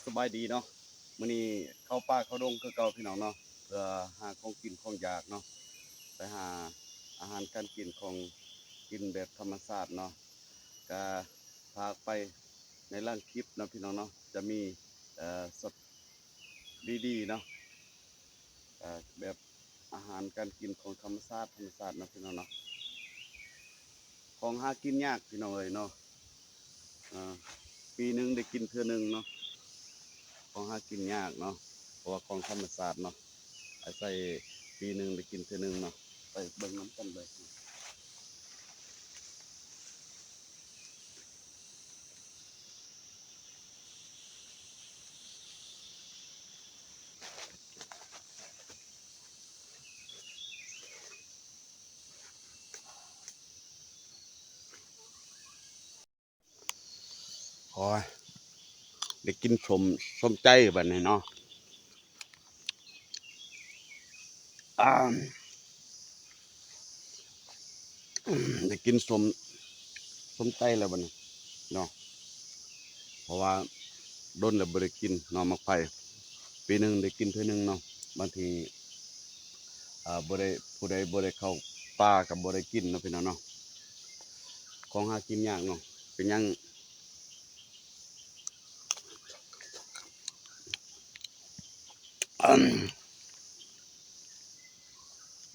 ສະບາຍດີເນາະ ມື້ນີ້ເຂົ້າປ່າເຂົ້າດົງຄືເກົ່າພີ່ນ້ອງເນາະ ເພື່ອຫາຂອງກິນຂອງຢາກເນາະ ໄປຫາອາຫານການກິນ ຂອງກິນແບບທຳມະຊາດເນາະ ກະຝາກໄປໃນຫຼັງຄລິບເນາະພີ່ນ້ອງເນາະ ຈະມີ ເອີ ສັດດີໆເນາະ ເອີ ແບບອາຫານການກິນຂອງທຳມະຊາດ ທຳມະຊາດເນາະພີ່ນ້ອງເນາະ ຂອງຫາກິນຍາກພີ່ນ້ອງເອີຍເນາະ ເອີ ປີໜຶ່ງໄດ້ກິນເທື່ອໜຶ່ງເນາະ ຂອງຫາກິນຍາກເນາະ ເພາະວ່າຂອງທຳມະຊາດເນາະ ອາໄສປີໜຶ່ງໄດ້ກິນເທື່ອໜຶ່ງເນາະ ໄປເບິ່ງນຳກັນເລີຍ. ໂອ້ຍ ໄດ້ກິນສົມ ສົມໃຈບັດນີ້ເນາະ ອາ ໄດ້ກິນສົມ ສົມໃຈແລ້ວບັດນີ້ເນາະ ເພາະວ່າດົນແລ້ວບໍ່ໄດ້ກິນເນາະ ໝາກໄຟ ປີໜຶ່ງໄດ້ກິນເທື່ອໜຶ່ງເນາະ ບາງທີ ເອີ ບໍ່ໄດ້ ຜູ້ໃດບໍ່ໄດ້ເຂົ້າປ່າກໍບໍ່ໄດ້ກິນເນາະພີ່ນ້ອງເນາະ ຂອງຫາກິນຍາກເນາະ ເປັນຫຍັງ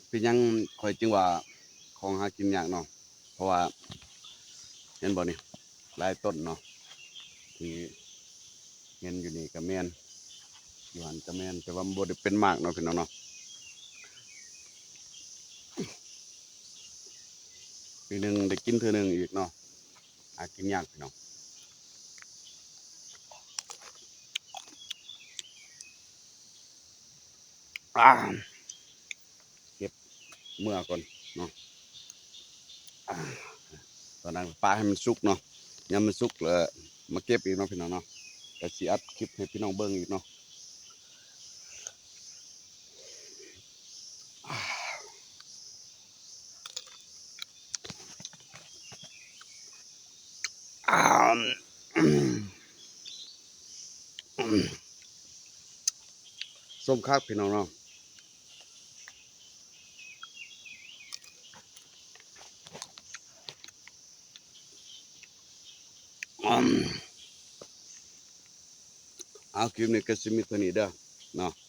ເປັນຫຍັງຂ້ອຍຈຶ່ງວ່າຂອງຫາກິນຍາກເນາະ ເພາະວ່າເຫັນບໍ່ນີ້ ຫຼາຍຕົ້ນເນາະ ທີ່ເຫັນຢູ່ນີ້ກໍແມ່ນ ຢູ່ຫັ້ນກໍແມ່ນ ແຕ່ວ່າມັນບໍ່ໄດ້ເປັນໝາກເນາະພີ່ນ້ອງເນາະ ປີໜຶ່ງໄດ້ກິນເທື່ອໜຶ່ງອີກເນາະ ຫາກິນຍາກພີ່ນ້ອງ ອາ ເກັບເມືອກ່ອນເນາະ ອາ ຕອນນັ້ນປະໃຫ້ມັນສຸກເນາະ ຍາມມັນສຸກແລ້ວມາເກັບອີກເນາະພີ່ນ້ອງເນາະ ກໍຊິອັດຄລິບໃຫ້ພີ່ນ້ອງເບິ່ງອີກເນາະ. ສົ້ມຄັກພີ່ນ້ອງເນາະ ເອົາ ຄລິບນີ້ກໍຊິມີເທົ່ານີ້ເດີເນາະ.